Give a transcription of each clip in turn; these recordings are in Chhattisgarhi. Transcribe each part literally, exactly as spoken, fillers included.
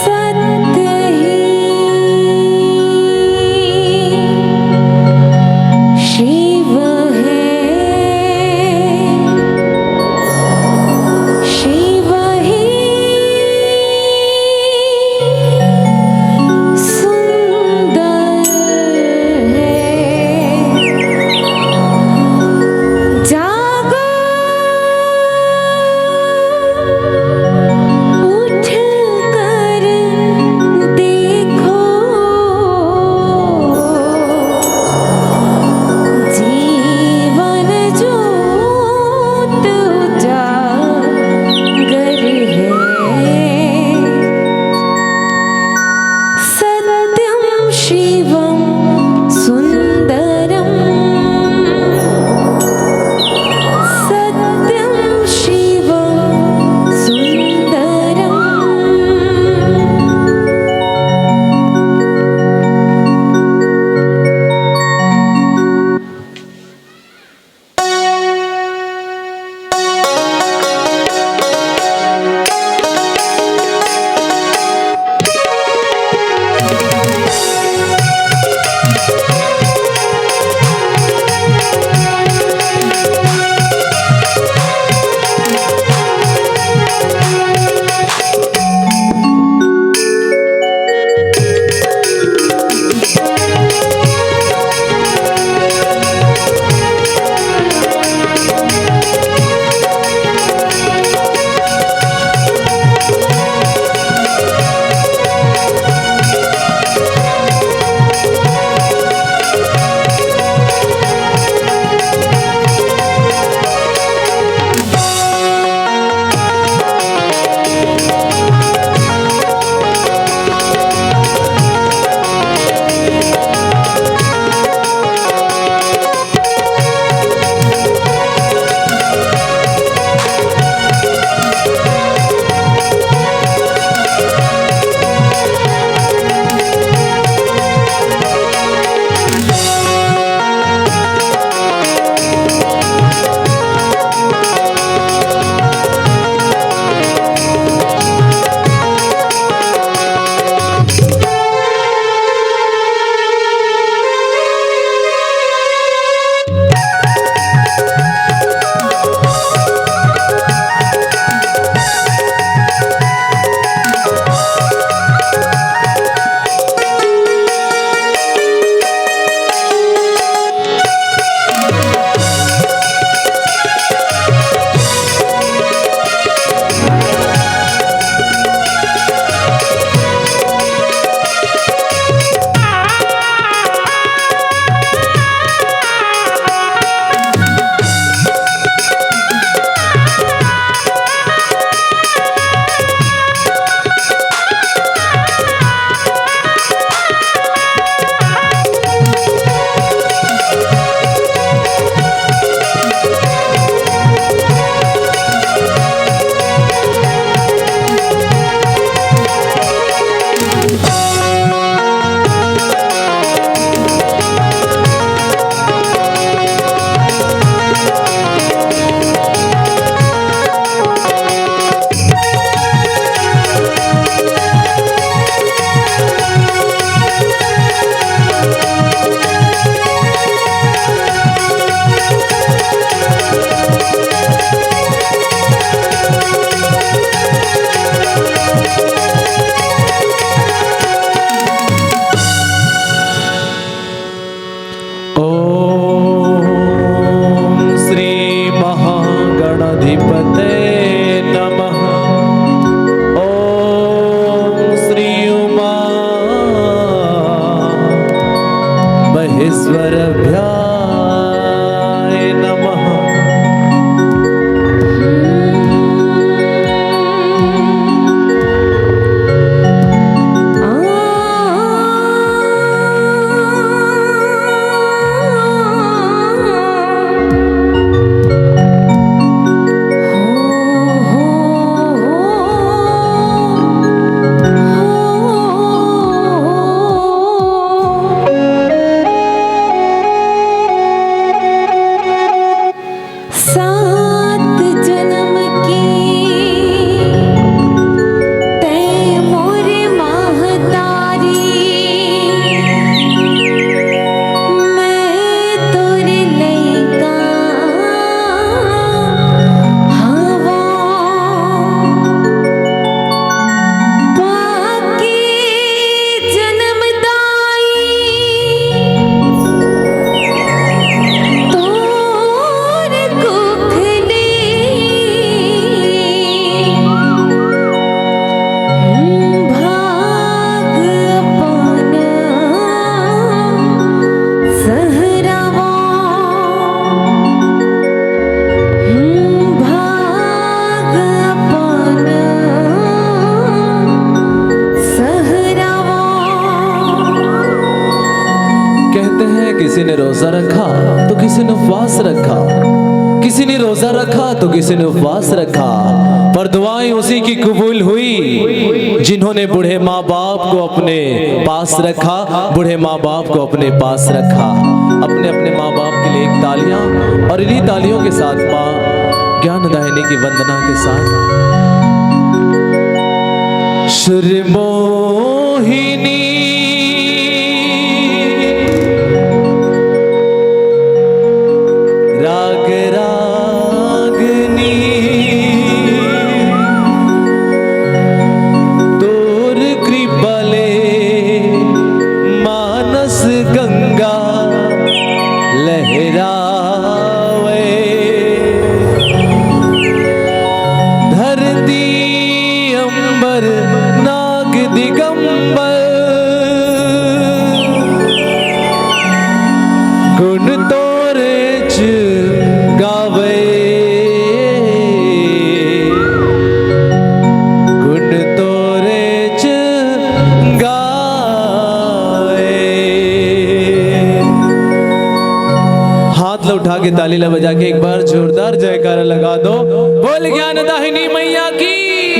सत्य ही शिव है, शिव ही सुंदर है। जागो, उठ कर देखो, जीवन ज्योत उजागर है। सत्यं शिवं सुंदरम, सत्यं शिवं सुंदरम। ॐ श्री महागणाधिपतये नमः। ॐ श्री उमा महेश्वरभ्याय नमः। ने रोजा रखा तो किसी ने उपवास रखा, किसी ने रोजा रखा तो किसी ने उपवास रखा, पर दुआएं उसी की कबूल हुई जिन्होंने बूढ़े माँ बाप को अपने पास रखा, बूढ़े माँ बाप को अपने पास रखा। अपने अपने माँ बाप के लिए एक तालियां, और इन्हीं तालियों के साथ माँ ज्ञानदायिनी की वंदना के साथ। सुरमोहिनी राग रागनी, तोर कृपा ले मानस गंगा लहरावे। धरती अंबर नाग दिगंबर, गुण तोरे च गावे, गुण तोरे च गावे। हाथ ला उठा के, ताली ला बजा के एक बार जोरदार जयकारा लगा दो। बोल ज्ञानदायिनी मैया की।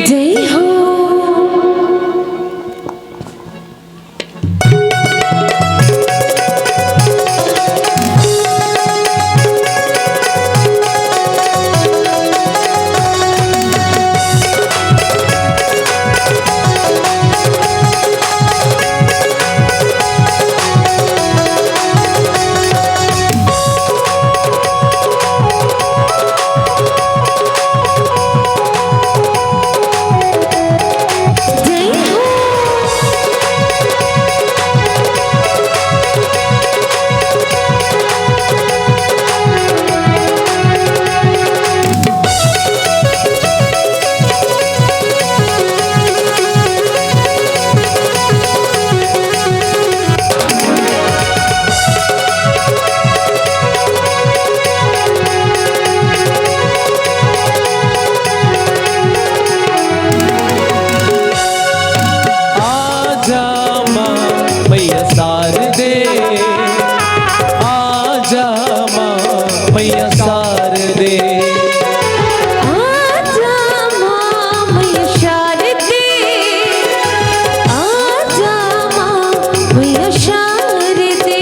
जय हो। आजा माँ मैया शारदे, आजा माँ मैया शारदे। आजा माँ मैया शारदे, आजा माँ मैया शारदे।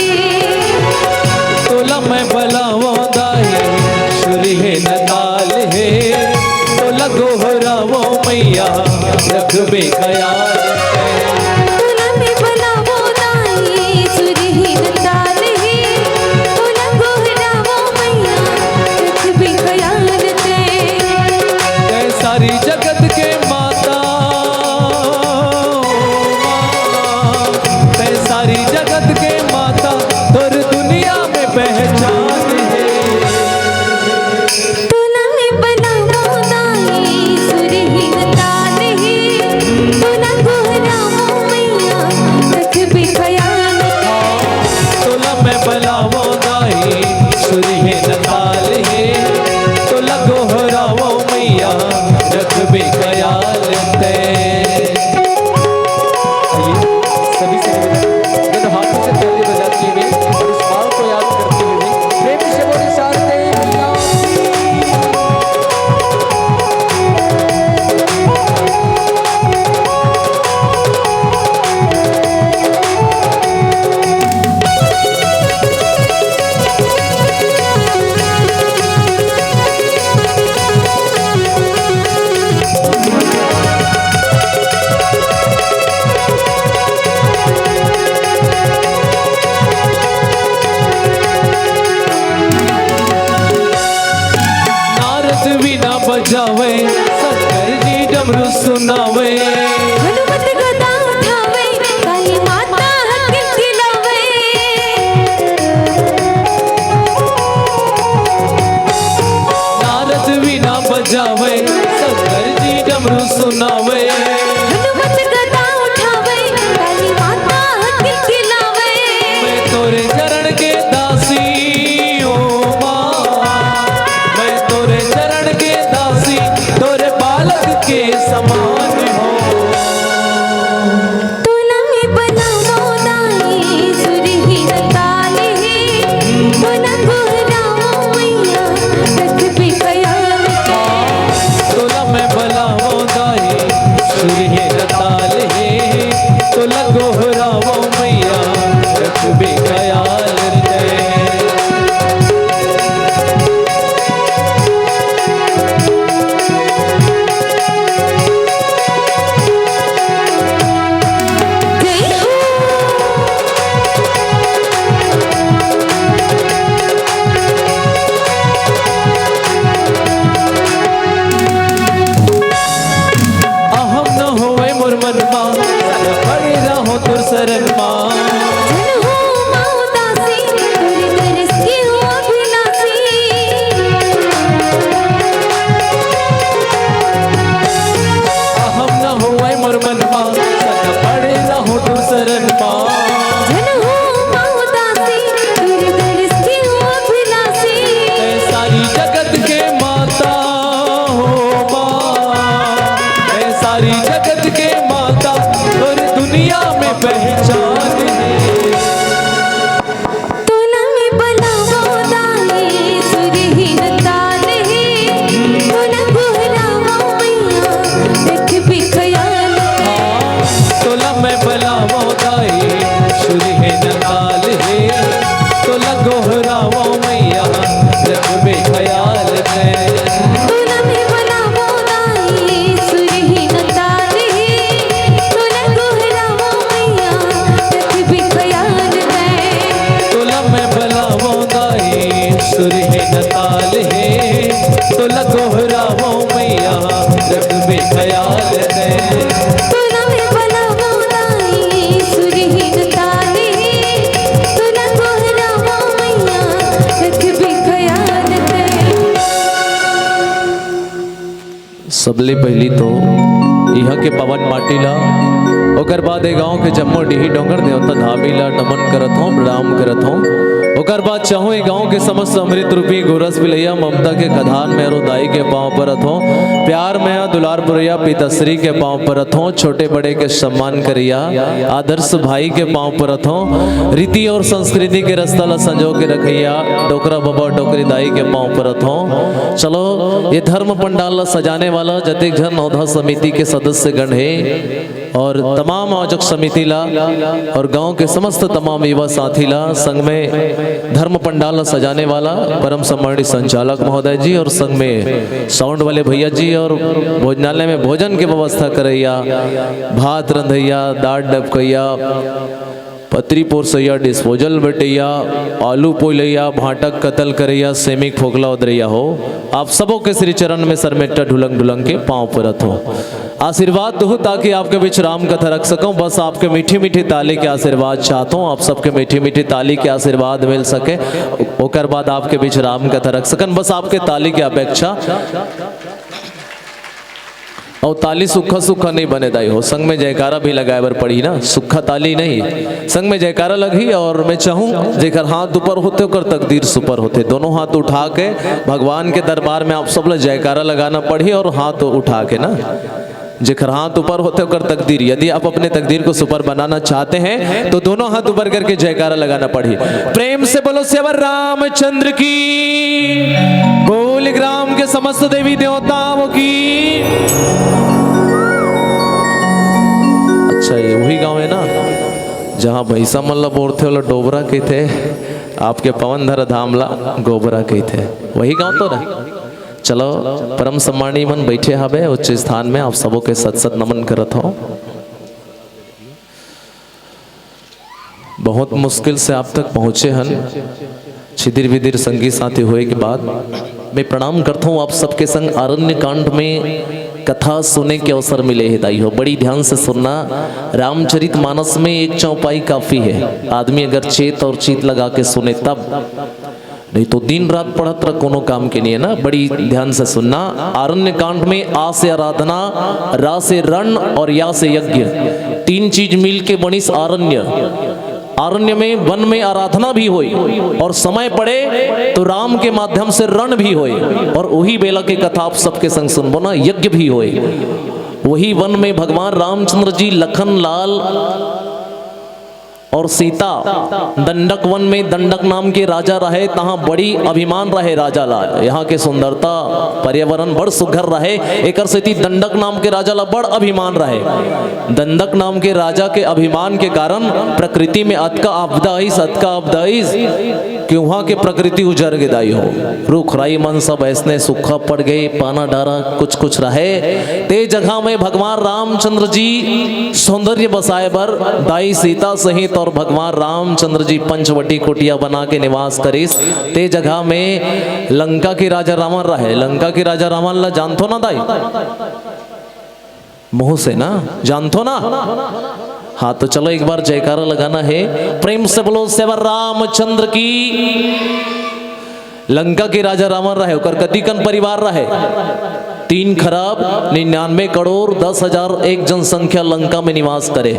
तोला मैं बलावों दाई, सुर हे न ताल हे, तोला गोहरावों मैया, रखबे ख्याल। तोला मैं बलावों दाई, सुर हे न ताल हे, तोला गोहरावों मैया, रखबे ख्याल ते। तैं सारी जगत के माता, माँ, तैं सारी जगत के माता, तोर दुनिया में पहचान हे। तोला मैं बलावों दाई, सुर हे न ताल हे, तोला गोहरावों मैया, रखबे ख्याल ते। तोला मैं बलावों दाई, सुर हे न ताल हे, तोला गोहरावों मैया, रखबे ख्याल ते। आइए, सभी से निवेदन, दोनों हाथों से ताली बजाते हुए और इस भाव को याद करते हुए प्रेम से बोले शारदे मैया की। गोहरावो मैया, रखबे ख्याल तैं। तोला मैं बलावो दाई, सुरहीन ताल हे। तोला गोहरावो मैया, रखबे ख्याल तैं। तोला मैं बलावो दाई, सुरहीन ताल हे। तोला गोहरावो मैया, रखबे ख्याल तैं। तोला मैं बलावो दाई, सुरहीन ताल हे। तोला गोहरावो मैया, रखबे ख्याल तैं। सबले पहिली तो इहाँ के पावन माटी ला, ओकर बाद ए गाँव के जम्मो डीही डोंगर देवता धामी ला नमन करत हौं, प्रणाम करत हौं। ओकर बाद चाहूँ ए गाँव के समस्त अमृत रूपी गोरस पिलैया ममता के खदान में अरो दाई के पाँव परत हौं, प्यार मया दुलार पुरैया पिताश्री के पाँव परत हौं, छोटे बड़े के सम्मान करैया आदर्श भाई के पाँव परत हौं, रीति और संस्कृति के रस्ता ला संजो के रखैया डोकरा बबा डोकरी दाई के पाँव परत हौं। चलो, ये धर्म पंडाल ला सजाने वाला जतेक झन नवधा समिति के सदस्य गण हे और तमाम आयोजक समिति ला और गांव के समस्त तमाम युवा साथी ला, संग में धर्म पंडाल ला सजाने वाला परम सम्मानित संचालक महोदय जी और संग में साउंड वाले भैया जी और भोजनालय में भोजन के व्यवस्था करैया, भात रंधैया, दाल डबकैया, पतरी पोरसैया, डिस्पोजल बटैया, आलू पोलैया, भांटक कतल करैया, सेमी के फोकला ओदरैया हो, आप सबो के श्री चरण में सरमेट्टा ढुलंग ढुलंग के पाँव परत हौं। आशीर्वाद दहू ताकि आपके बीच राम कथा रख सकौं। बस आपके मीठी मीठी ताली के आशीर्वाद चाहत हौं, आप सबके मीठी मीठी ताली के आशीर्वाद मिल सके, ओकर बाद आपके बीच राम कथा रख सकन। बस आपके ताली के अपेक्षा। अउ ताली सुक्खा सुक्खा नहीं बने दाई हो, संग में जयकारा भी लगाए बर पड़ही ना, सुक्खा ताली नहीं, संग में जयकारा लगही। और मैं चाहूँ जेकर हाथ ऊपर होथे ओकर तकदीर सुपर होथे। दोनों हाथ उठा के भगवान के दरबार में आप सब ला जयकारा लगाना पड़ही और हाथ उठा के ना, जेकर हाथ ऊपर होथे ओकर तकदीर। यदि आप अपने तकदीर को सुपर बनाना चाहते हैं तो दोनों हाथ ऊपर करके जयकारा लगाना पड़ही। प्रेम से बोलो सेवर रामचंद्र की, बोल ग्राम के समस्त देवी देवताओं की। अच्छा, ये वही गांव है ना, जहाँ भैंसा मन ला बोरथे, ओला डोबरा कहिथे, आपके पवन धर धाम ला गोबरा कहिथे, वही गांव तो ना? चलो, परम सम्मानी मन बैठे हवे उच्च स्थान में, आप सबो के सत सत नमन करत हौं। बहुत मुश्किल से आप तक पहुँचे हन, छिदिर बिदिर संगी साथी होए के बाद। मैं प्रणाम करत हौं आप सबके संग। आरण्य कांड में कथा सुने के अवसर मिले हे दाई हो, बड़ी ध्यान से सुनना। रामचरित मानस में एक चौपाई काफी है, आदमी अगर चेत और चीत लगा के सुने तब, नहीं तो दिन रात पढ़त रह, कोनो काम के नहीं है ना। बड़ी ध्यान से सुनना, आरण्य कांड में आ से आराधना, रा से रण और या से यज्ञ, तीन चीज मिल के बनिस आरण्य। आरण्य में, वन में आराधना भी होई और समय पड़े तो राम के माध्यम से रण भी होई। और वही बेला के कथा आप सबके संग सुनबो ना, यज्ञ भी होई। वही वन में भगवान रामचंद्र जी, लखन लाल और सीता दंडक वन में दंडक नाम के राजा रहे, तहाँ बड़ी अभिमान रहे राजा ला। यहाँ के सुंदरता, पर्यावरण बड़ सुघर रहे, एकर सेती दंडक नाम के राजा ला बड़ अभिमान रहे। दंडक नाम के राजा के अभिमान के कारण प्रकृति में अतका आपदा आइस, अतका आपदा आइस कि उहाँ के प्रकृति उजर गे दाई हो। रुख राई मन सब अइसने सुक्खा पड़ गे, पाना डारा कुछ कुछ रहे। ते जगह में भगवान रामचंद्र जी सौंदर्य बसाए बर दाई सीता सहित और भगवान रामचंद्र जी पंचवटी कुटिया बना के निवास करिस। ते जगह में लंका के राजा रावण रहे। लंका के राजा रावण ला जानथो ना दाई? मुंह से ना, जानथो ना? हाँ, तो चलो एक बार जयकारा लगाना है, प्रेम से बोलो सेवा रामचंद्र की। लंका के राजा रावण रहे, ओकर कतिकन परिवार रहे? तीन खरब निन्यानवे करोड़ दस हजार एक जनसंख्या लंका में निवास करे,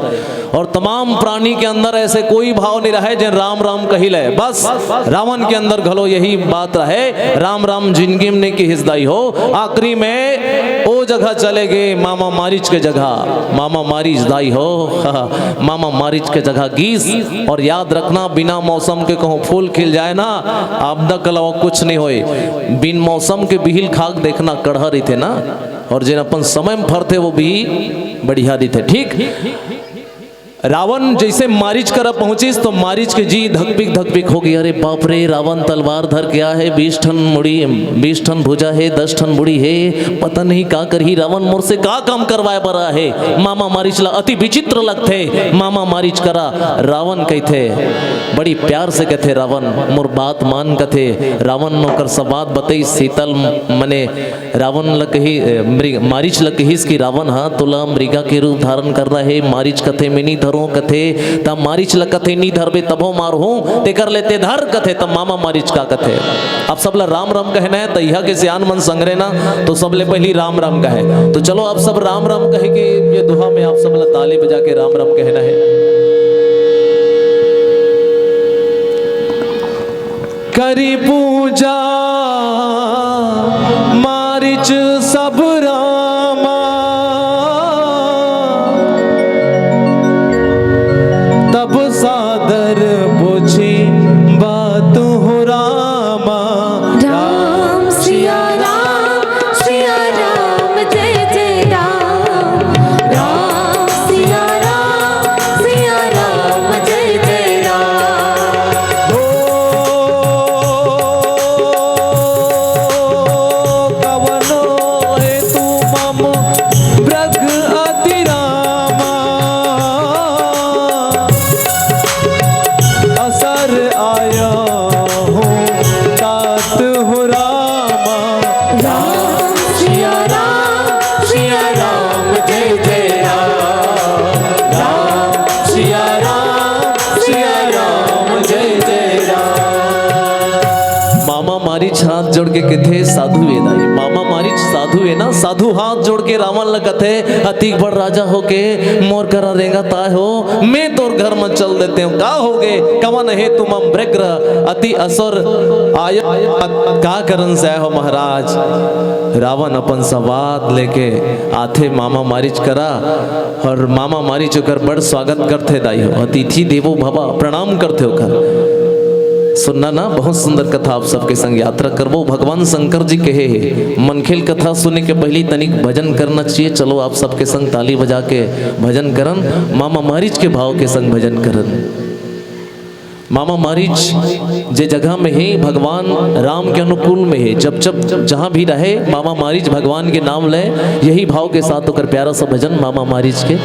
और तमाम प्राणी के अंदर ऐसे कोई भाव नहीं रहे जेन राम राम कही ले। बस रावण के अंदर घलो यही बात रहे, राम राम जिंदगी में नहीं किहिस दाई हो। आखिरी में ओ जगह चले गे मामा मारीच के जगह, मामा मारीच दाई हो। मामा मारीच के जगह गीस। और याद रखना, बिना मौसम के कहूँ फूल खिल जाए ना, आपदा के अलावा कुछ नहीं होए। बिन मौसम के बिहिल खाक देखना कड़हा रहिथे ना, और जेन अपन समय में फरथे वो भी बढ़िया रहिथे। ठीक, रावण जइसे मारीच करा पहुंचिस तो मारीच के जी धकपिक धकपिक हो गे। अरे बाप रे, रावण तलवार धर के आए हे, बीस ठन मुड़ी, बीस ठन भुजा हे, दस ठन मुड़ी हे, पता नहीं का करही रावण, मोर से का काम करवाए बर आए हे। मामा मारीच ला अति विचित्र लगथे। मामा मारीच करा रावण कहिथे, बड़ी प्यार से कहिथे, "रावण, मोर बात मान," कहिथे। रावण ओकर सब बात बतइस, सीतल मने रावण ल कही, ए, मृग, मारीच ल कहिस कि रावण, हाँ, तोला मृगा के रूप धारण करना हे। मारीच कथे, "मैं नी धरों," कथे। त मारीच ल कथे, "नी धरबे तभो मारहूं, तेकर ले ते धर," कथे। त मामा मारीच का कथे, आप सब ल राम राम कहना हे, त इहा के सियान मन संग रहे ना, तो सबले पहली राम राम कहे। तो चलो आप सब राम राम कहे के ये दोहा में आप सब ल ताली बजा के राम राम कहना हे। करी पूजा मारिच सब रामा, तब सादर पूछी बात हो रामा। राम सिया राम, सिया राम, जय जय राम। राम सिया राम, सिया राम, जय जय राम। हो कवनो हेतु मम ब्रग अति रामा, असर आया हूँ तात हो रामा। राम सिया राम, सिया राम, जय जय राम। राम सिया राम, सिया राम, जय जय राम। मामा मारीच हाथ जोड़ के कथे, "साधु ए दाई।" मामा मारीच साधु ए ना, साधु हाथ जोड़ के रावण ल कथे, "अतिक बड़ राजा होके मोर करा रेंगत आए हो, मैं तोर घर म चल देते हूँ। का होगे? कवन हेतु मम ब्रग अति असर आया, का करन से आए हो महाराज?" रावण अपन सवाद लेके आथे मामा मारीच करा, और मामा मारीच ओकर बड़ स्वागत करथे दाई हो, "अतिथि देवो भवा", प्रणाम करथे ओकर। सुनना ना, बहुत सुंदर कथा आप सबके संग यात्रा करबो। भगवान शंकर जी कहे हे, मनखेल कथा सुने के पहली तनिक भजन करना चाहिए। चलो आप सबके संग ताली बजा के भजन करन, मामा मारीच के भाव के संग भजन करन। मामा मारीच जे जगह में हे, भगवान राम के अनुकूल में हे, जब जब जहाँ भी रहे, मामा मारीच भगवान के नाम ले, यही भाव के साथ ओकर प्यारा सा भजन मामा मारीच के।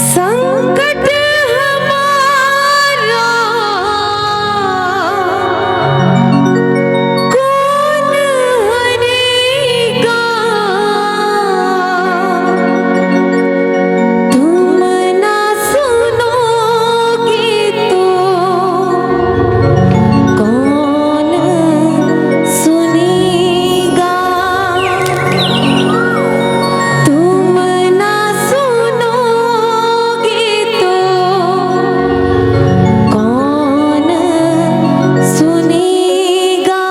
संकट हमारा कौन हरेगा? तुम ना सुनोगे तो कौन सुनेगा? तुम ना सुनोगे तो कौन सुनेगा?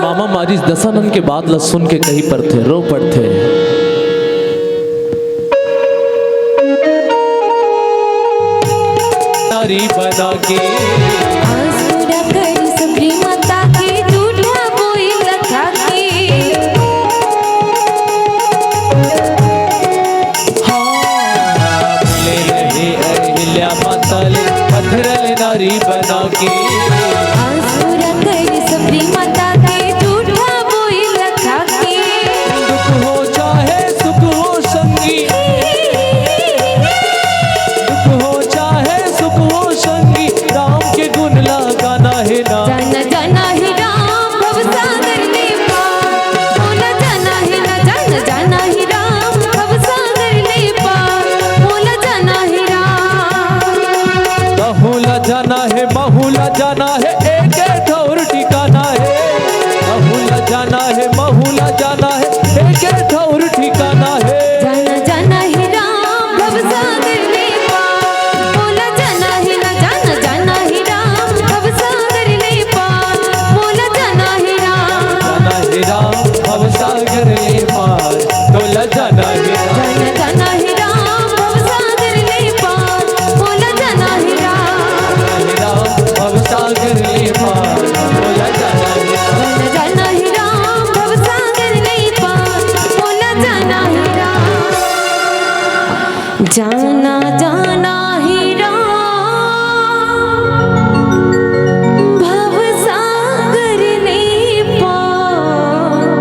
मामा मारीच दशानन के बात ला सुन के कही पड़थे, रो पड़थे। नारी बना के आसुरा करी सबरी माता के, झूठा बोई लखा के। हाँ, बोले रहे अहिल्या माता ले, पत्थरल नारी बना के। आसुरा करी सबरी माता के, झूठा बोई लखा के। दुख हो चाहे सुख हो संगी, दुख हो चाहे सुख हो संगी, राम के गुण ला गाना हे ना। जाना जाना हे राम भव सागर ले पार, बोला जाना हे ना, जाना जाना हे राम भव सागर ले पार, बोला जाना हे राम। महू ला जाना हे, महू ला जाना हे, जाना जाना ही राम भवसागर ने पार,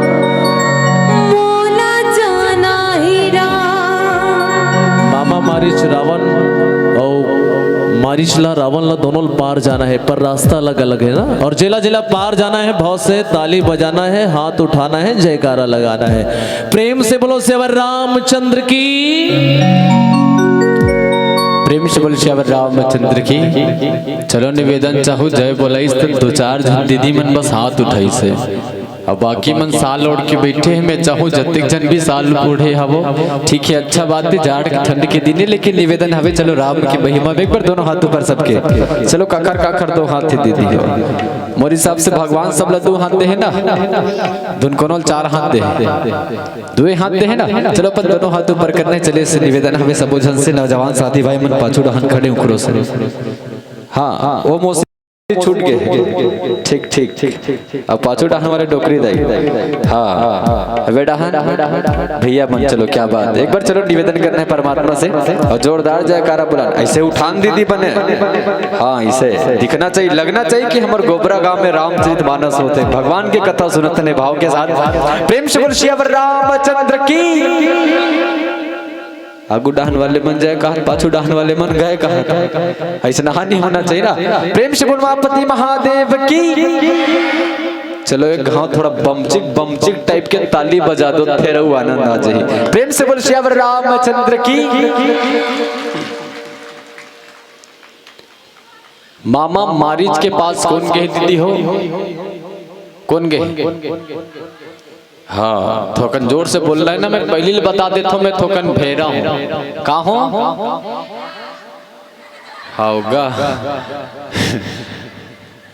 मोला जाना ही राम। मामा मारिच रावण अउ मारिच ला, रावण ला, दोनों ला पार जाना है, पर रास्ता अलग अलग है ना। और जेला जेला पार जाना है, भव से ताली बजाना है, हाथ उठाना है, जयकारा लगाना है। प्रेम से बोलो सियावर रामचंद्र की। प्रेम से बोलो सियावर रामचंद्र की। चलो निवेदन चाहू, जय बोलाइस त दो चार झन दीदी मन बस हाथ उठाइस हे। अब बाकी मन साल ओढ़ के बैठे हैं, मैं चाहूँ जतिक झन भी साल ओढ़े हवो, ठीक है, अच्छा बात है, जाड़ ठंड के दिन है, लेकिन निवेदन हवे, चलो राम की महिमा में एक बार दोनों हाथ ऊपर सबके, चलो काखर काखर दो हाथ दे दी हो। मोर हिसाब से भगवान सब ला दो हाथ दे है ना, धुन कोनो चार हाथ दे, दुए हाथ दे है ना, चलो अपन दोनों हाथ ऊपर करने चले। से निवेदन हवे सबो झन से, नौजवान साथी भाई मन पाछू डहन खड़े उकरो से, हाँ वो मोसे छूट गए। ठीक ठीक ठीक। अब पाछू डहन वाले डोकरी दाई। हाँ, वे डहन भैया मन, चलो क्या बात है। एक बार चलो निवेदन करना है परमात्मा से और जोरदार जयकारा बुलाना। ऐसे उठान दीदी बने, हाँ, ऐसे दिखना चाहिए, लगना चाहिए कि हमर गोबरा गांव में रामचरित मानस होते, भगवान की कथा सुनत ने भाव के साथ। प्रेम से बोल सियावर रामचंद्र की। आगू डहन वाले मन जाए कहत, पाछू डहन वाले मन गए कहत, ऐसना नहीं होना चाहिए ना। प्रेम से बोल उमापति महादेव की। चलो एक घाव थोड़ा बमचिक बमचिक टाइप के ताली बजा दो, फिर वो आनंद आ जाए। प्रेम से बोल सियावर रामचंद्र की। मामा मारिच के पास कौन गए दीदी हो? कौन गए? हाँ, थोकन जोर से बोलना है ना, मैं पहली ले बता देता हूँ, मैं थोकन भेरा हूँ। का हो? हाव गा।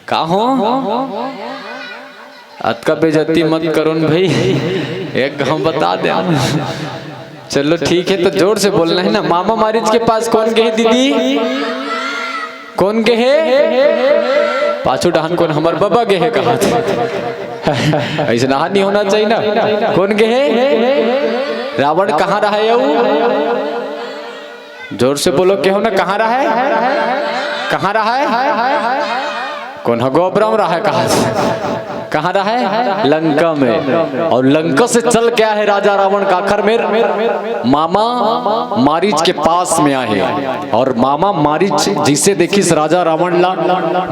का हो? अतका बेइज्जती मत करो न भाई, एक घाव बता दे। चलो ठीक है, तो जोर से बोलना है ना। मामा मारिच के पास कौन गए दीदी? कौन गए? पाछू डहन कौन? हमर बबा गए कहा। ऐसे नहा नहीं होना चाहिए ना। कौन गए? रावण कहाँ रहा है वो? जोर से बोलो, कहो ना, कहाँ रहा है? कहाँ रहा है? कौन है? गोबरा में रहा है। कहाँ से? कहाँ रहा है? लंका में। और लंका से चल के आए हे राजा रावण काखर मेर, मामा मारीच के पास में आए हे। और मामा मारीच जिसे देखिस राजा रावण ला,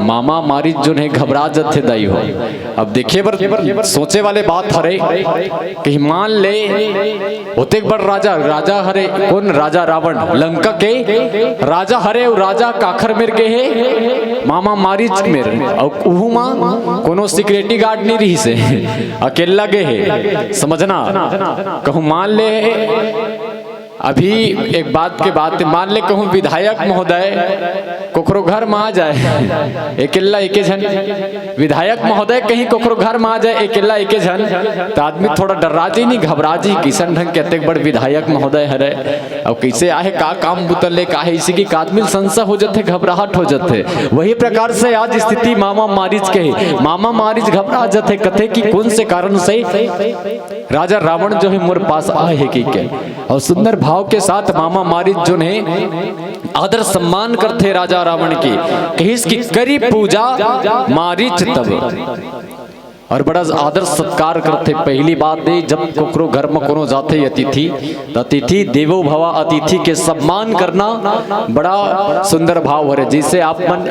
मामा मारीच जोन हे घबरा जथे दाई हो। अब देखे बर सोचे वाले बात हरे कि मान ले, ओतेक बड़ राजा, राजा हरे कोन? राजा रावण, लंका के राजा हरे। अउ राजा काखर मेर गे हे? मामा मारीच मेर। अउ उहू मा कोनो सिक्योरिटी गार्ड नहीं रहिस हे, अकेल्ला गे हे। समझना, कहूँ मान ले, अभी एक बात के बात, मान ले कहूँ विधायक महोदय कोकरो घर मा आ जाए, अकेल्ला एके झन, विधायक महोदय कहीं कोकरो घर मा आ जाए, अकेल्ला एके झन, त आदमी थोड़ा डर्रा जी, नहीं घबरा जी, किसन ढंग के अतेक बड़ विधायक महोदय हरे, अउ कैसे आहे, का काम बुता ले का हे, इसी की आदमी संशय हो जथे, घबराहट हो जथे। वही प्रकार से आज स्थिति मामा मारीच के हे। मामा मारीच घबरा जथे, कथे कि कौन से कारण से राजा रावण जो हे मोर पास आए हे कि के। अउ सुंदर भाव के साथ मामा मारीच जोन हे आदर सम्मान करथे राजा रावण के, कहिस कि करी पूजा मारीच तब। अउ बड़ा आदर सत्कार करथे। पहली बात दे, जब कोकरो घर म कोनो जाथे अतिथि, त अतिथि देवो भवा, अतिथि के सम्मान करना बड़ा सुंदर भाव हरे। जैसे आप मन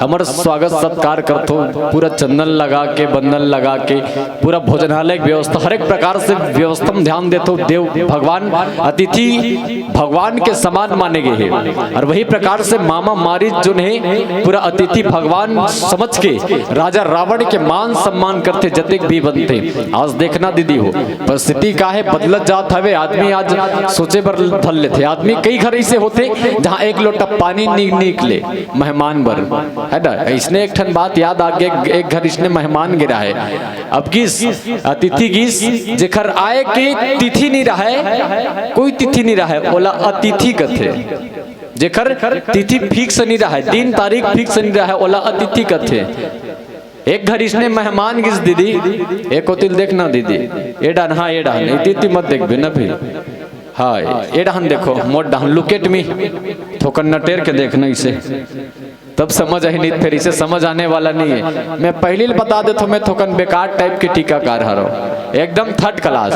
हमर स्वागत सत्कार करथो, पूरा चंदन लगा के, बंदन लगा के, पूरा भोजनालय के व्यवस्था, हर एक प्रकार से व्यवस्था में ध्यान देथो। देव भगवान, अतिथि भगवान के समान माने गे हे। अउ वही प्रकार से मामा मारीच जोन हे, पूरा अतिथि भगवान समझ के राजा रावण के मान सम्मान करथे, जतेक भी बनथे। आज देखना दीदी हो, परिस्थिति का हे, बदलत जात हवे। आदमी आज सोचे बर धर लेथे। आदमी कई घर ऐसे होथे, जहाँ एक लोटा पानी नि-, निकले मेहमान बर, है ना? इसने एक ठन बात याद आ गे, एक घर इसने मेहमान गे रहे। अब गिस, अतिथि गिस, जेखर आए के तिथि नहीं रहे, कोई तिथि नहीं रहे, ओला अतिथि कथे। जेखर तिथि fix नहीं रहे, दिन तारीख fix नहीं रहे, ओला अतिथि कथे। एक घर इसने मेहमान गिस दीदी, एक ओतिल देखना दीदी, ए डान, हाँ, ए डान, अतिथि मत देखबे ना फिर। हाँ, ये डहन देखो, मोर डहन, look at me। थोकन नटेर के देखना इसे, तब समझ आही, नहीं फिर इसे समझ आने वाला नहीं है। मैं पहले ही बता देता हूँ, मैं थोकन बेकार type के टीकाकार हरो, एकदम third class।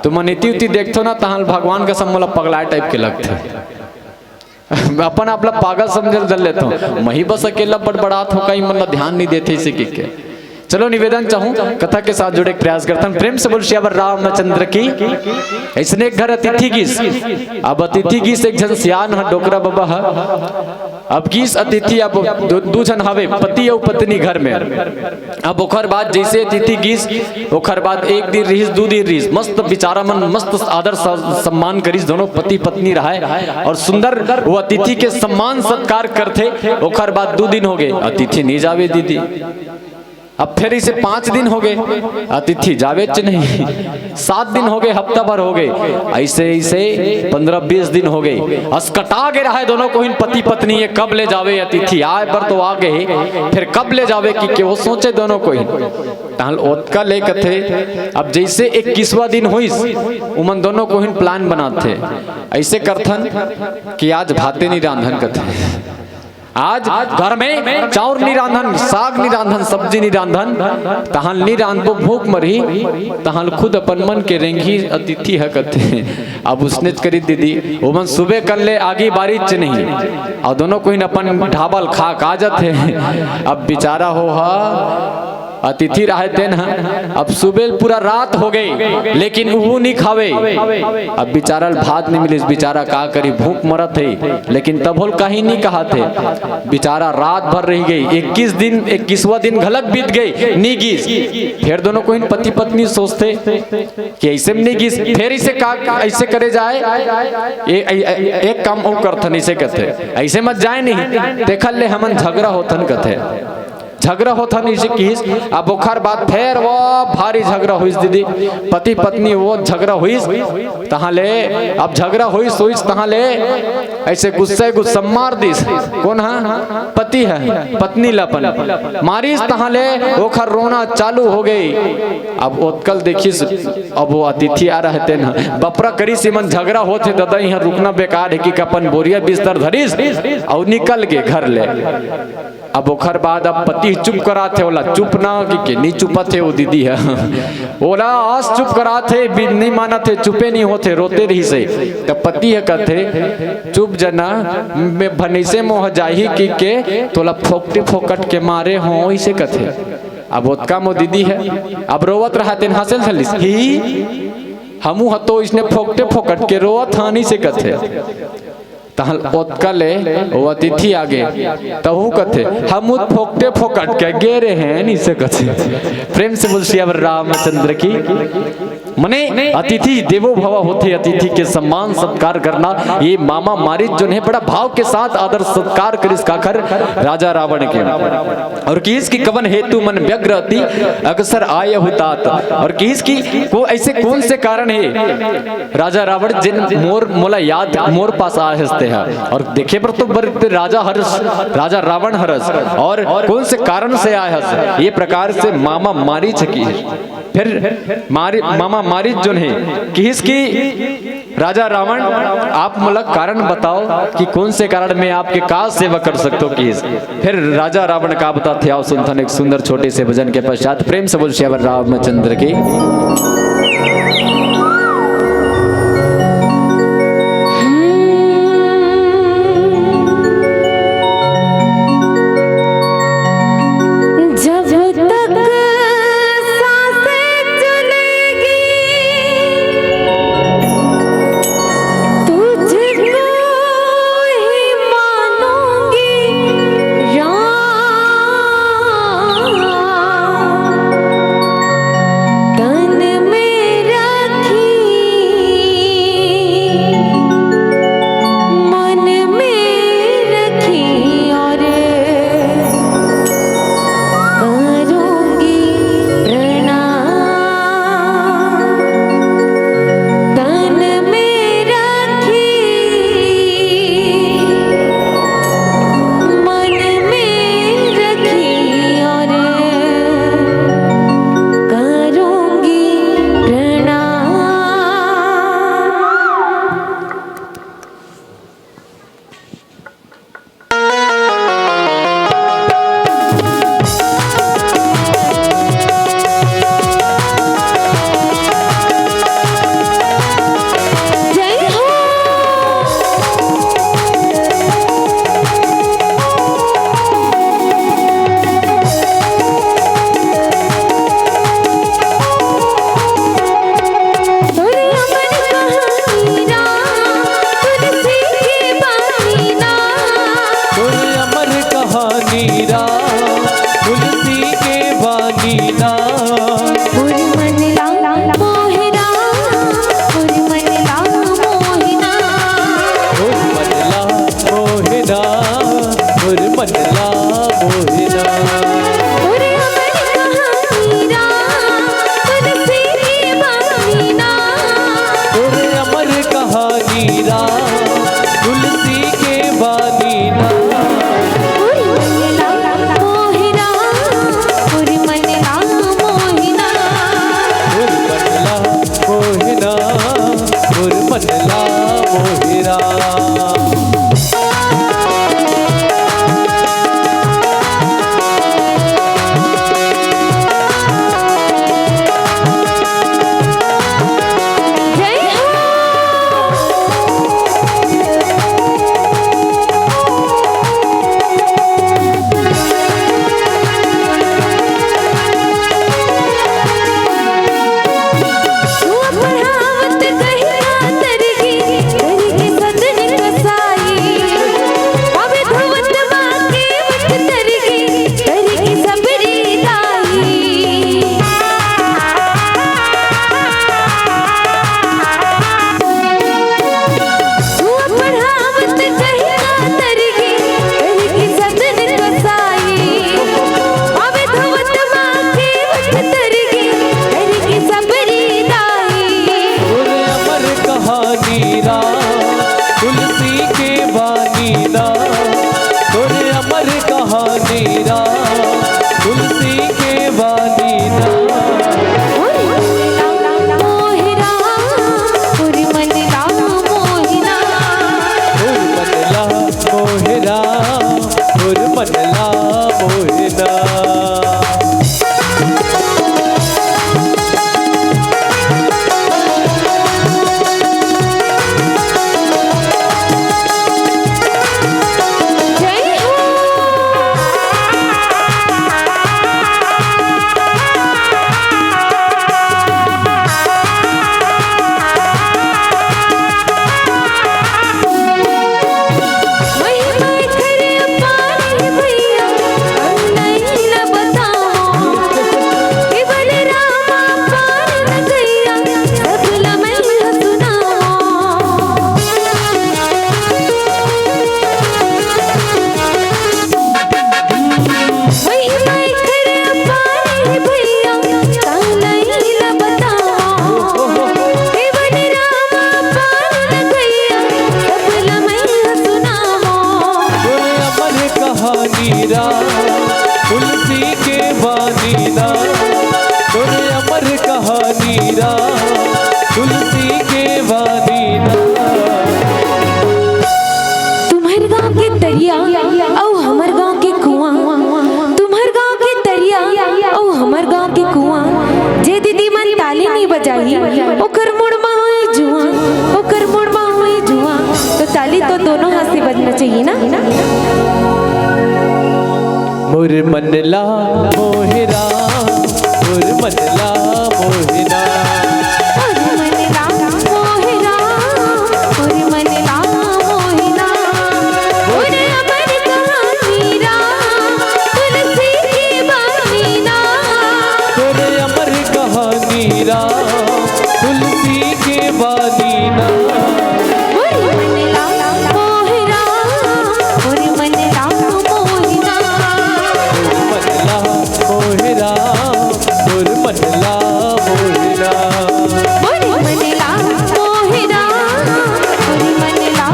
तुमन इति उति देखथो ना, तहां भगवान कसम मोला पगलाए type के लगथे। मैं अपन आप ला पागल समझे धर लेता हूँ, मही बस अकेला बड़बड़ात हो, कहीं मन ला ध्यान नहीं देते इसे कि के। चलो, निवेदन चाहूं, कथा के साथ जुड़े के प्रयास करथन। प्रेम से बोल सियावर रामचंद्र की। अइसने एक घर अतिथि गिस। अब अतिथि गिस एक झन सियान ह, डोकरा बबा ह। अब गिस अतिथि, अब दू, दू झन हवे, पति अउ पत्नी घर में। अब ओखर बाद जइसे अतिथि गिस, ओखर बाद एक दिन रिहिस, दू दिन रिहिस, मस्त बिचारा मन मस्त आदर स-, सम्मान करिस, दोनों पति पत्नी रहय अउ सुंदर वो अतिथि के सम्मान सत्कार करथे। ओखर बाद दू दिन हो गए, अतिथि नहीं जावे दीदी। अब फिर इसे पांच दिन हो गए, अतिथि जावेच नहीं। सात दिन हो गए, हफ्ता भर हो गए, ऐसे ऐसे पन्द्रह बीस दिन हो गए। असकटा के रहे दोनों कोहिन पति पत्नी, ये कब ले जावे अतिथि, आए बर तो आ गए, फिर कब ले जावे कि के वो सोचे दोनों कोहिन। तहल ओतका ले कथे, अब जइसे इक्कीसवाँ दिन होइस, उमन दोनों कोहिन plan बनाथे, ऐसे करथन कि आज भाते नहीं रांधन कथे। आज घर में चाउर नी रांधन, साग नी रांधन, सब्जी नी रांधन, तहां नी रांधबो, भूख मरही, तहां खुद अपन मन के रेंगी अतिथि ह कथे। अब उसने करी दीदी, ओमन सुबह कर ले आगी बारी च नहीं, अउ दोनों कोहिन अपन ढाबा ल खा का जाथे। अब बिचारा हो हा अतिथि राहे तेन ह, अब सुबह पूरा रात हो गई, लेकिन उहू नी खावे। अब बिचारा ल भात नी मिलिस, बिचारा का करी, भूख मरत हे, लेकिन तभो ल कहीं नी कहत हे। बिचारा रात भर रह गई, इक्कीस दिन, इक्कीसवाँ दिन घलक बीत गई, नी गिस। फिर दोनों कोहिन पति पत्नी सोचथे कि ऐसे में नी गिस, फिर इसे का, ऐसे करे जाए, ए, ए, ए, एक काम अउ करथन, इसे कथे, ऐसे मत जाए नहीं, देखल ले हमन झगड़ा होथन कथे। झगड़ा होथन इसे किहिस। अब ओखर बाद फेर वो भारी झगड़ा होइस दीदी, पति पत्नी वो झगड़ा होइस। तहां ले अब झगड़ा होइस, होइस तहां ले ऐसे गुस्से गुस्सा मार दिस। कौन हा? पति ह, पत्नी ल अपन मारिस। तहां ले ओखर रोना चालू हो गई। अब ओतकल देखिस, अब वो अतिथि आ रहे तेन ह, बपरा करिस, इमन झगड़ा होथे, ददा इहां रुकना बेकार हे कि अपन बोरिया बिस्तर धरिस अउ निकल गे घर ले। अब ओखर बाद अब पति चुप कराथे ओला, चुप ना कि के नी चुपथे वो दीदी ह। ओला आस चुप कराथे, बि-, नी मानथे, चुपे नी होथे, रोते रहिसे। त पति ह कथे, "चुप जना, मैं भनइसे मोह जाही कि के तोला फोकटे फोकट के मारे हो," इसे कथे। अब ओतका मो दीदी ह, अब रोवत रहा तेन हंसल थलिस, "ही, हमू ह तो इसने फोकटे फोकट के रोवत हानी से कथे।" तहन ओतका ले वो अतिथि आगे, तहू कथे, "हम उत फोकटे फोकट के गे रहे हैं," इसे कथे। प्रेम से बोल सियावर रामचंद्र की। मने अतिथि देवो भव होथे, अतिथि के सम्मान सत्कार करना। ये मामा मारीच जोन हे बड़ा भाव के साथ आदर सत्कार करिस काखर राजा रावण के। अउ किहिस कि कवन हेतु मन व्यग्र अति अगसर आयहु तात। अउ किहिस कि को ऐसे कौन से कारण हे राजा रावण जिन मोर मोला याद मोर पास आए हस तेहा। अउ देखे बर तो बर राजा हरस, राजा रावण हरस, अउ कौन से कारण से आए हस, ये प्रकार से मामा मारीच किहिस। फिर मारी, मामा मारीच जोन हे किहिस कि राजा रावण, आप मोला कारण बताओ कि कौन से कारण मैं आपके का सेवा कर सकता हूँ किहिस। फिर राजा रावण का बताथे, आओ सुनथन एक सुंदर छोटे से भजन के पश्चात। प्रेम से बोल सियावर रामचंद्र की। जब तक सांसें चलेगी, तुझको ही मानूंगी राम। तन मेरा नीरा, तुलसी के बानी ना। ओरे मन ला मोहे राम, ओरे मन ला मोहे ना। ओरे मन ला मोहे ना, ओरे मन ला मोहे राम। जय हो। तोरे अमर कहानी राम, तुलसी के बानी ना। तोरे अमर कहानी राम, तुलसी के बानी ना। मोहे राम, मोहे राम, मोहे राम, मोहे राम। तोरे अमर कहानी राम, तुलसी के बानी ना। तोरे अमर कहानी राम, तुलसी के बानी ना। तुम्हर गांव के तरिया अउ हमर गांव के कुआं, तुम्हर गांव के तरिया अउ हमर गांव के कुआं, जे दीदी मन ताली नइ बजाही, ओकर मुड़ म होही जुआं, ओकर मुड़ म होही जुआं। तो ताली तो दोनों हाथ से बजना चाहिए ना। मोर मन ला मोहे राम, मोर मन ला मोहे ना। मोर मन ला मोहे राम, मोर मन ला मोहे ना। मोर अमर कहानी राम, तुलसी के बानी ना। तोरे अमर कहानी राम, तुलसी के बानी ना। मोर मन ला मोहे राम, मोर मन ला मोहे ना। मोर मन ला मोहे राम, मोर मन ला मोहे ना। मोर मन ला मोहे राम, मोर मन ला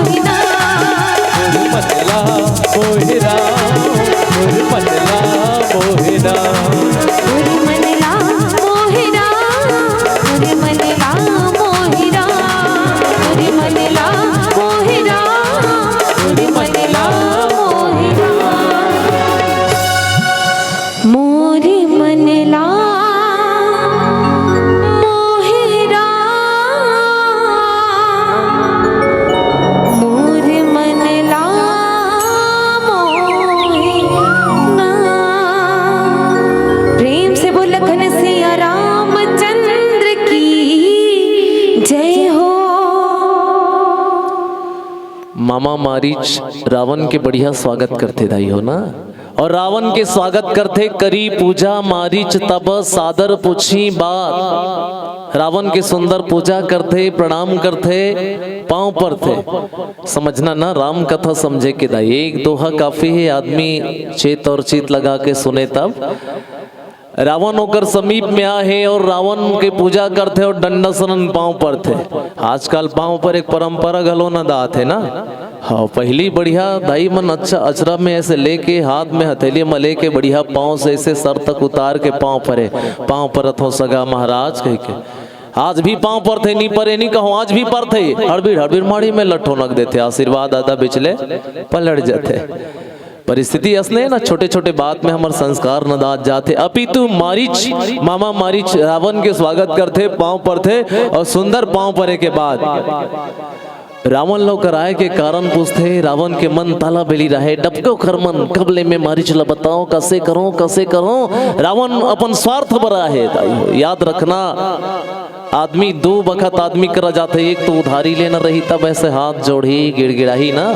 मोहे ना। मोर मन ला मोहे राम, मोर मन ला मोहे ना। मोर मन ला मोहे राम, मोर मन ला मोहे ना। मोर मन ला मोहे राम, मोर मन ला मोहे ना। मोर मन ला मोहे राम, मोर मन ला मोहे ना। प्रेम से बोल लखन सिया रामचंद्र की जय हो। मामा मारीच रावण के बढ़िया स्वागत करथे दाई हो ना। अउ रावण के स्वागत करथे, करी पूजा मारीच तब सादर पूछी बात। रावण के सुंदर पूजा करथे, प्रणाम करथे, पांव परथे। समझना ना, राम कथा समझे के दाई, एक दोहा काफी हे, आदमी चेत अउ चित लगा के सुने तब। रावण ओकर समीप में आहे अउ रावण के पूजा करथे अउ डंडा सरन पांव परथे। आजकल पांव परे के परंपरा घलो नंदात हे ना। हाँ, पहिली बढ़िया दाई मन अच्छा अचरा में ऐसे लेके, हाथ में हथेली में लेके, बढ़िया पांव से ऐसे सर तक उतार के पांव परे, "पांव परत हों सगा महाराज," कहिके। आज भी पांव परथे, नी परे नी कहूं, आज भी परथे। हड़बीड़ हड़बीड़ माड़ी में लट्ठो नक देथे, आशीर्वाद आधा बिचले पलट जाथे। परिस्थिति असने ना, छोटे-छोटे बात में हमर संस्कार नंदात जाथे। अपितु मारीच, मामा मारीच रावण के स्वागत करथे, पांव परथे अउ सुंदर पांव परे के बाद रावण ल ओकर आय के कारण पूछथे। रावण के मन ताला बेली रहे, डबके ओखर मन, "कब ले मैं मारीच ल बताओं, कसे करों, कसे करों?" रावण अपन स्वार्थ बर आहे, दाई हो, याद रखना। आदमी दू बखत आदमी करा जाथे, एक तो उधारी लेना रही, तब ऐसे हाथ जोड़ही, गिड़गिड़ाही ना।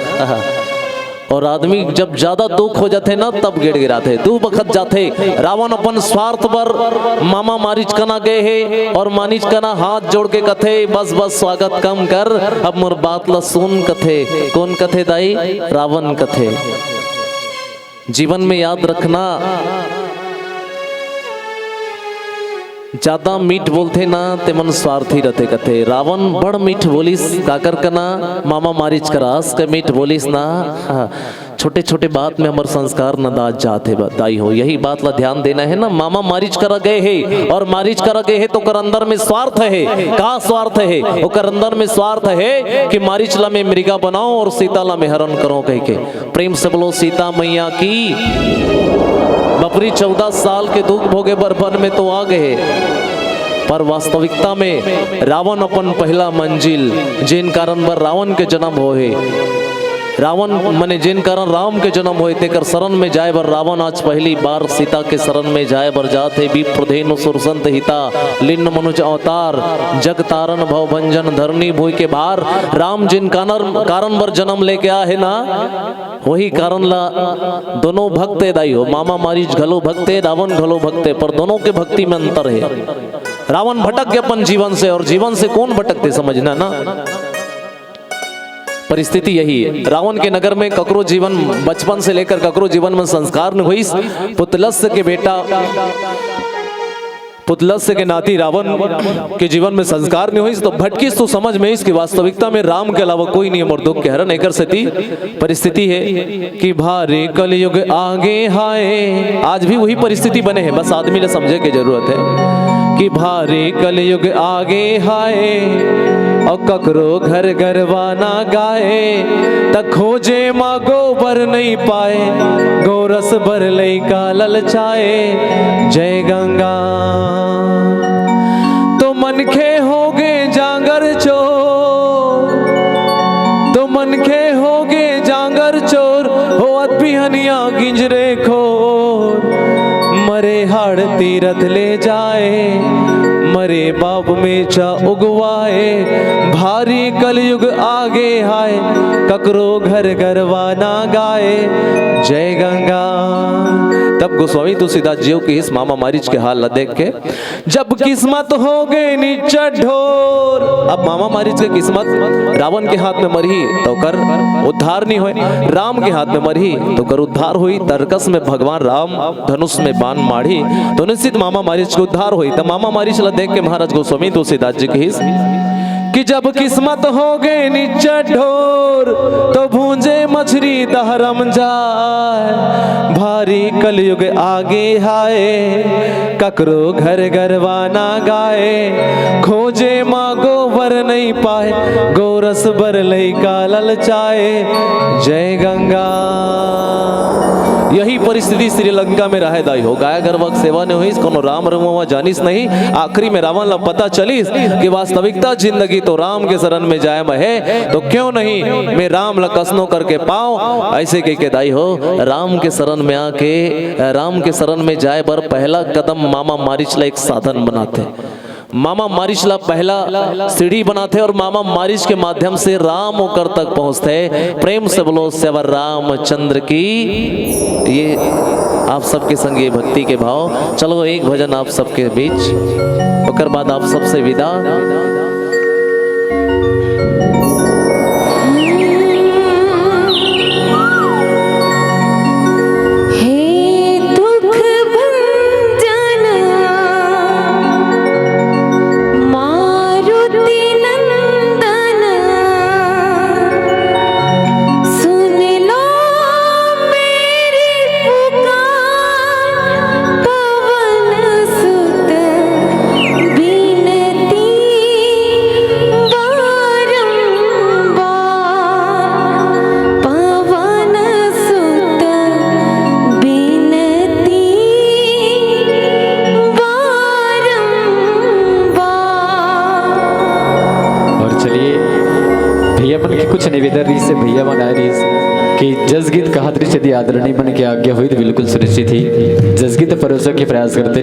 अउ आदमी जब ज्यादा दुख हो जाथे ना, तब गिड़गिड़ाथे, दू बखत जाथे। रावण अपन स्वार्थ बर मामा मारीच कना गए हे अउ मारीच कना हाथ जोड़ के कथे, "बस, बस, स्वागत कम कर, अब मोर बात ल सुन," कथे। कोन कथे दाई? रावण कथे। जीवन में याद रखना, ज्यादा मीठ बोलथे ना, तेमन स्वार्थी रथे कथे। रावण बड़ मीठ बोलिस, काकर कना? मामा मारीच करा अस के मीठ बोलिस ना। हाँ, छोटे-छोटे बात में हमर संस्कार नंदात जात हे, दाई हो। यही बात ला ध्यान देना हे ना। मामा मारीच करा गए हे अउ मारीच करा गए हे त ओकर अंदर में स्वार्थ हे। का स्वार्थ हे? ओकर अंदर में स्वार्थ हे कि मारीच ला मैं मृगा बनाओं अउ सीता ला मैं हरण करों कहिके। प्रेम से बोलो सीता मैया की। बपरी चौदह साल के दुख भोगे बर वन में तो आ गए, पर वास्तविकता में रावण अपन पहला मंजिल, जेन कारण बर रावण के जन्म होहे, रावण मने जेन कारण राम के जन्म होहे, तेकर शरण में जाए बर रावण आज पहली बार सीता के शरण में जाए बर जात हे। विप्र धेनु सुरसंत हिता, लिन्न मनुज अवतार, जग तारण भव भंजन, धरणी भुइ के भार। राम जेन कारण, कारण बर जन्म लेके आहे ना, वही कारण ला दोनों भक्त हे दाई हो, मामा मारीच घलो भक्त हे, रावण घलो भक्त हे, पर दोनों के भक्ति में अंतर हे। रावण भटक गे अपन जीवन से, अउ जीवन से कोन भटकथे, समझना ना। परिस्थिति यही हे। रावण के नगर में ककरो जीवन, बचपन से लेकर ककरो जीवन में संस्कार नहीं होइस। पुतलस्य के बेटा पुतलस्य के नाती रावण के जीवन में संस्कार नहीं होइस, तो भटकिस तो समझ में आइस कि वास्तविकता में राम के अलावा कोई नहीं हे मोर दुख के हरण। एकर सेती परिस्थिति हे कि भारी कलयुग आगे हाय। आज भी वही परिस्थिति बने हे, बस आदमी ला समझे के जरूरत हे कि भारी कलयुग आगे हाय, अउ ककरो घर गरवा ना गाय, त खोजे मा गोबर नहीं पाए, गोरस बर लइका ललचाए। जय गंगा। तो मनखे हो गे जांगर चोर, तो मनखे हो गे जांगर चोर, होवत बिहनिया गिंजरे खोर। मरे हाड़ तीरथ ले जाए, मरे बाप मेचा उगवाए। भारी कलयुग आगे हाय, ककरो घर गरवा ना गाए। जय गंगा। तब गोस्वामी तुलसीदास जी किहिस मामा मारीच के हाल ला देख के, जब किस्मत हो गे निच्चट ढोर। अब मामा मारीच के किस्मत रावण के हाथ में मरही त ओकर उद्धार नहीं होय, राम के हाथ में मरही त ओकर उद्धार होई। तरकस में भगवान राम धनुष में बाण मारही, तो निश्चित मामा मारीच के उद्धार होई। त मामा मारीच ला देख के महाराज गोस्वामी तुलसीदास जी किहिस कि जब किस्मत हो गे निच्चट ढोर, तो भूंजे मछरी दहरम जाए। भारी कलयुग आगे हाय, ककरो घर गरवा ना गाए। खोजे मा गोबर नहीं पाए, गोरस बर लइका ललचाए। जय गंगा। यही परिस्थिति श्रीलंका में रहे दाई हो। गाय गरवा के सेवा नहीं होइस, कोनो राम रमुआ जानिस नहीं। आखिरी में रावण ला पता चलिस कि वास्तविकता जिंदगी तो राम के शरण में जाए में हे, तो क्यों नहीं मैं राम ला कसनो करके पाओ। ऐसे कह के दाई हो, राम के शरण में आके, राम के शरण में जाए बर पहला कदम मामा मारीच ला एक साधन बनाथे। मामा मारीच ला पहला सीढ़ी बनाथे अउ मामा मारीच के माध्यम से राम ओकर तक पहुंचथे। प्रेम से बोलो सेवा रामचंद्र की। ये आप सबके संग ये भक्ति के भाव। चलो एक भजन आप सबके बीच, ओकर बाद आप सबसे विदा। हे दुख भंजन कुछ निवेदन रहिस हे भैया मन आए रहिस कि जस गीत कहत रहिस, यदि आदरणीय मन के आज्ञा होही त बिल्कुल सुनिश्चित ही जस गीत परोसे के प्रयास करते।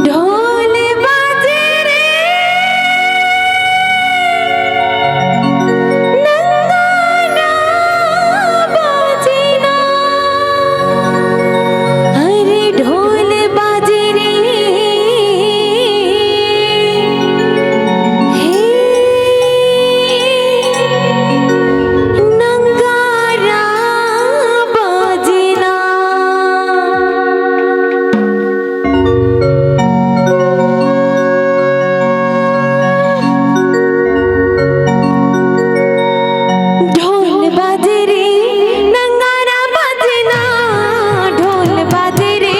ढोल बाजे रे, नगाड़ा बाजे ना। अरे ढोल बाजे रे, हे नगाड़ा बाजे ना। ढोल बाजे रे, नगाड़ा बाजे ना, ढोल बाजे रे,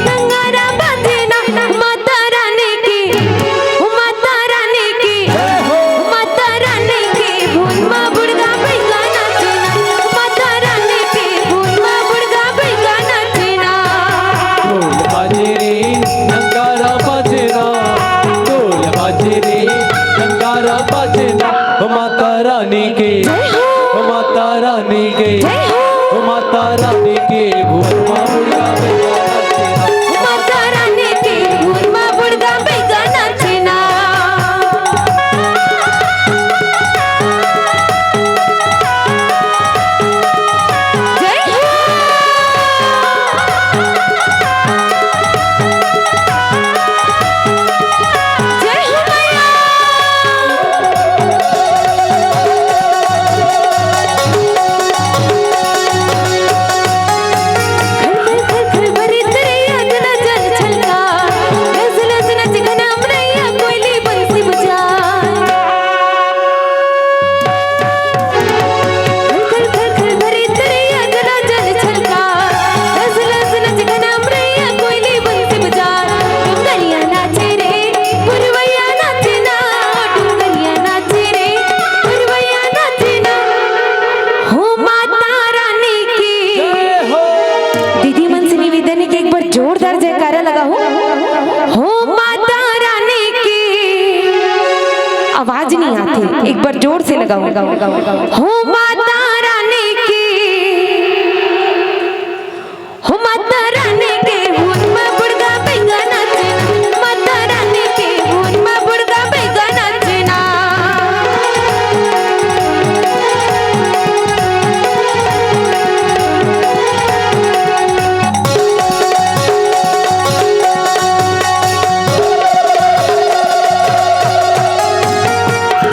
नगाड़ा बाजे ना, माता रानी की, माता रानी की, माता रानी की भुन मा बुढ़गा बैगा नाचे ना, माता रानी की भुन मा बुढ़गा बैगा नाचे ना। ढोल बाजे रे, नगाड़ा बाजे ना, ढोल बाजे रे, नगाड़ा बाजे ना, माता रानी के, जय हो। माता रानी के, जय हो। माता रानी के भुन मा बुढ़गा बैगा नाचे ना। माता रानी के भुन मा बुढ़गा बैगा नाचे ना। जय हो। जय हो मैया। खल खल खल खल बरत रहिया, जना जल छलका, लज लज नच घना अमरैया, कोयली बंसी बजाए। खल खल खल खल बरत रहिया, जना जल छलका, लज लज नच घना अमरैया, कोयली बंसी बजाए। डुंगरिया नाचे रे, पुरवैया नाचे ना, डुंगरिया नाचे रे, पुरवैया नाचे ना। हो माता रानी की। जय हो। दीदी मन से निवेदन हे कि एक बार जोरदार जयकारा लगाहू। हो माता रानी की। आवाज नहीं आथे, एक बार जोर से लगाहू। हो माता रानी की। हो माता रानी के भुन मा बुढ़गा बैगा नाचे ना, माता रानी के भुन मा बुढ़गा बैगा नाचे ना।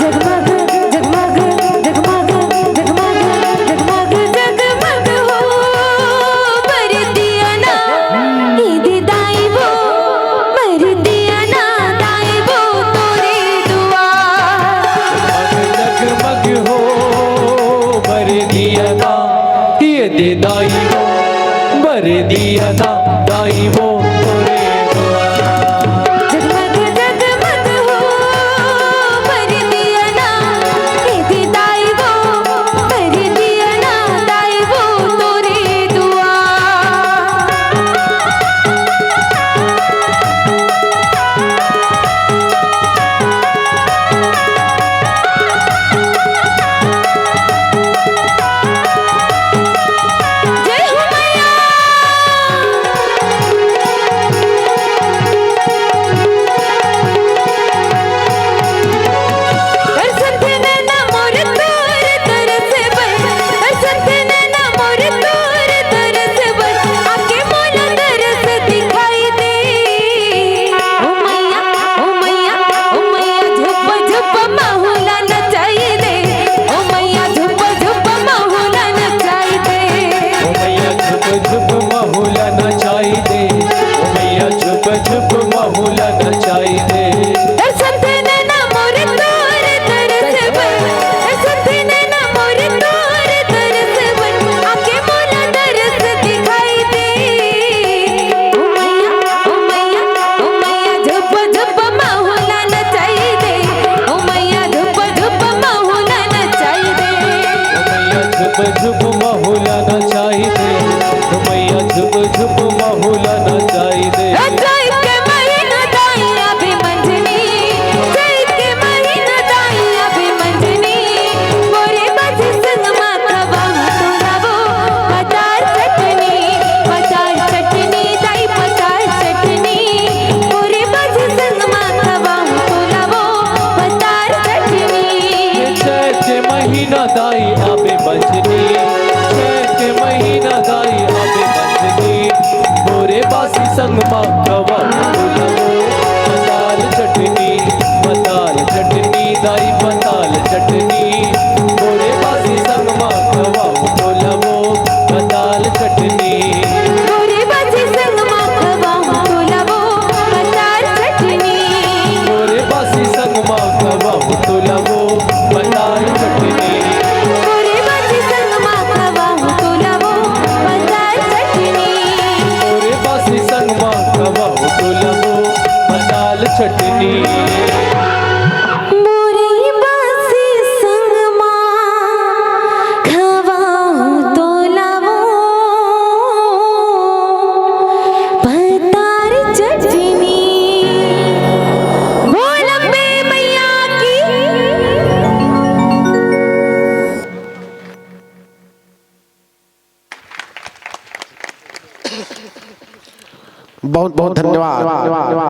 जगमग जगमग जगमग जगमग जगमग जगमग हो, बर दिया ना, ईदी दाई वो, बर दिया ना, दाई वो तोरे दुआ। जगमग हो, बर दिया ना, ईदी दाई वो, बर दिया ना, दाई वो तोरे दुआ। जगमग जगमग हो, बर दिया ना, ईदी दाई वो, बर दिया ना, दाई वो तोरे दुआ। जय हो मैया। मा खवाहूं तोला वो पताल चटनी, पताल चटनी दाई पताल चटनी। मोरे बासी संग मा खवाहूं तोला वो पताल चटनी। मोरे बासी संग मा खवाहूं तोला वो पताल चटनी। मोरे बासी संग मा खवाहूं तोला वो पताल चटनी। मोरे बासी संग मा खवाहूं तोला वो पताल चटनी। मोरे बासी संग मा खवाहूं तोला वो पताल चटनी। मोरे बासी संग मा खवाहूं तोला वो पताल चटनी। बोल अम्बे मैया की। बहुत बहुत धन्यवाद।